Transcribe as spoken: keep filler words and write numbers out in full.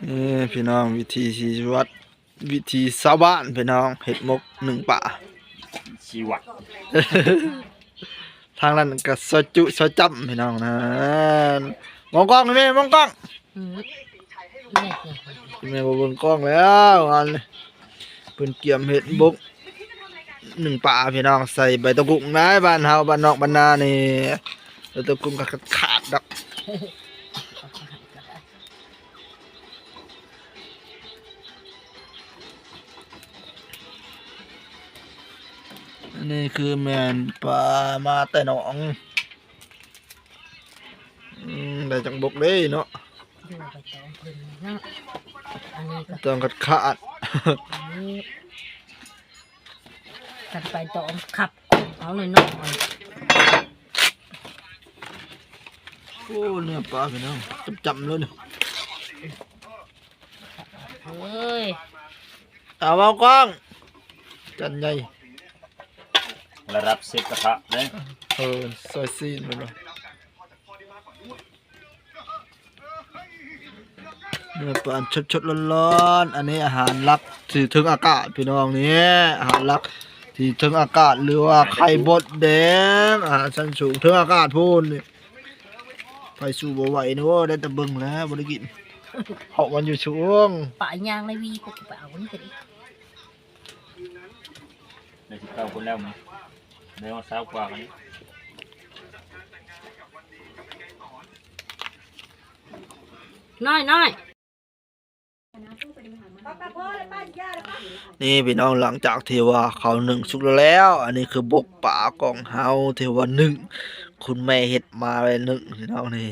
นี่พี่น้อง วิถีชีวิต วิถีชาวบ้านพี่น้อง เฮ็ดหมกหนึ่งปลา ชีวัต ทางนั้นก็ซอยจุซอยจ้ำพี่น้องนะ มองกล้องนี่แม่ มองกล้อง อืม แม่บ่เบิ่งกล้องแล้วอันนี้ เพิ่นเกียมเฮ็ดหมกหนึ่งปลาพี่น้อง ใส่ใบตะกุ่งได้ บ้านเฮาบ้านนอกบ้านนานี่ ใบตะกุ่งก็ขาดดอก อันนี้คือแม่นปลามาแต่หนอง อืม ได้จักบกเด้เนาะ ดูใบตองเพิ่นเนาะ อันนี้ก็ ต้องขาดขาด อันนี้ กันไปตองขับเอาเลยเนาะ โอ้ เนื้อปลาพี่น้อง จ้ำๆเลยนี่ เฮ้ย เอามากล้อง จันใหญ่ ระดับเชฟกระทะเด้ เออ ซอยซีนมันเนาะ เนื้อปลาสดๆร้อนๆ อันนี้อาหารหลักที่เทิงอากาศพี่น้องนี่ อาหารหลักที่เทิงอากาศ หรือว่าไข่มดแดง อาหารชั้นสูงเทิงอากาศพู้นนี่ ไผสู้บ่ไหวนี่ โอ้ ได้แต่เบิ่งแล้ว บ่ได้กิน เพราะมันอยู่สูง ปลายางในวี พวกไปเอานี่กันอีก ได้สิบเก้าคนแล้วมั้ง ได้ฮอดซาวกว่ากันนี่ น้อยๆ นี่พี่น้อง หลังจากที่ว่าเขานึ่งสุกแล้ว อันนี้คือบกปลาของเฮาที่ว่านึ่ง คุณแม่เฮ็ดมาไว้นึ่งพี่น้องนี่